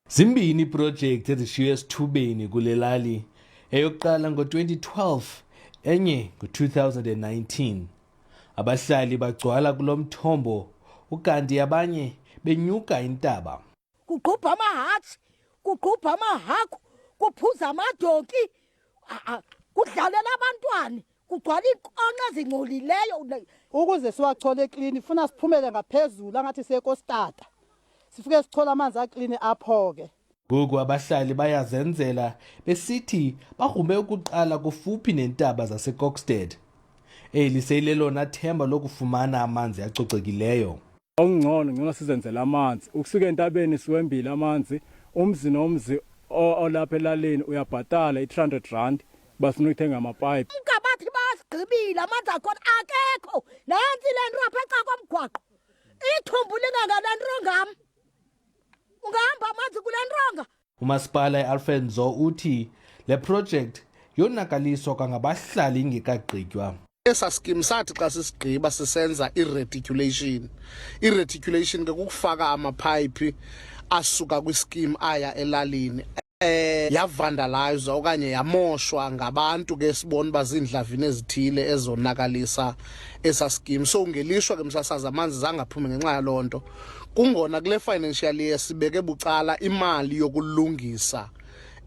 Zimbini iiprojekthi ezishiywe esithubeni kule lali, eyokuqala ngo-2012 enye ngo-2019. Abahlali bagcwala kulo mthombo ukanti abanye benyuka intaba. Kugqubha amahatshi, kugqubha amahagu, kuphuza amadonki, kudlalela abantwana, kugcwala iinkonxa ezingcolileyo. Ukuze siwachole eklini funa siphumele ngaphezulu angathi siye kostata, sifike sichole amanzi aklini apho ke. Ngoku abahlali bayazenzela besithi bagrumbe ukuqala kufuphi neentaba zaseKokstad. Eli seyilelona themba lokufumana amanzi acocekileyo. Okungcono ngcono sizenzele amanzi. Ukusuka entabeni siwembile amanzi, umzi nomzi olapha elalini uyabhatala i-300 rand bafuna ukuthenga amapayipi. Ngabathi basigqibile amanzi akhona akekho. Nantsi le nto apha eca komgwaqo. Ithumbu lingangale nto ngam. Ungahamba amanzi kule ntonga. Umasipala iAlfred Nzo uthi le project yonakaliswa kwangabahlali ingekagqitywa. Esa scheme sathi xa sisigqiba sisenza i-reticulation. I-reticulation ke kukufaka amaphayiphi asuka kwi-scheme aya elalini. Yavandalizwa okanye yamoshwa ngabantu ke sibona uba ziindlavini ezithile ezonakalisa esa scheme. So ngelishwa ke msasazi amanzi zangaphumi ngenxa yaloo nto. Kungona kule financial year sibeke bucala imali yokulungisa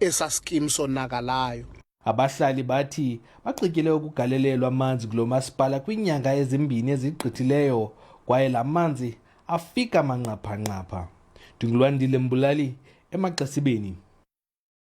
esa scheme sonakalayo. Abahlali bathi bagqibile ukugalelelwa amanzi kulo masipala kwiinyanga ezimbini ezigqithileyo kwaye la manzi afika manqaphanqapha. NdinguLwandile Mbulali, eMaxesibeni.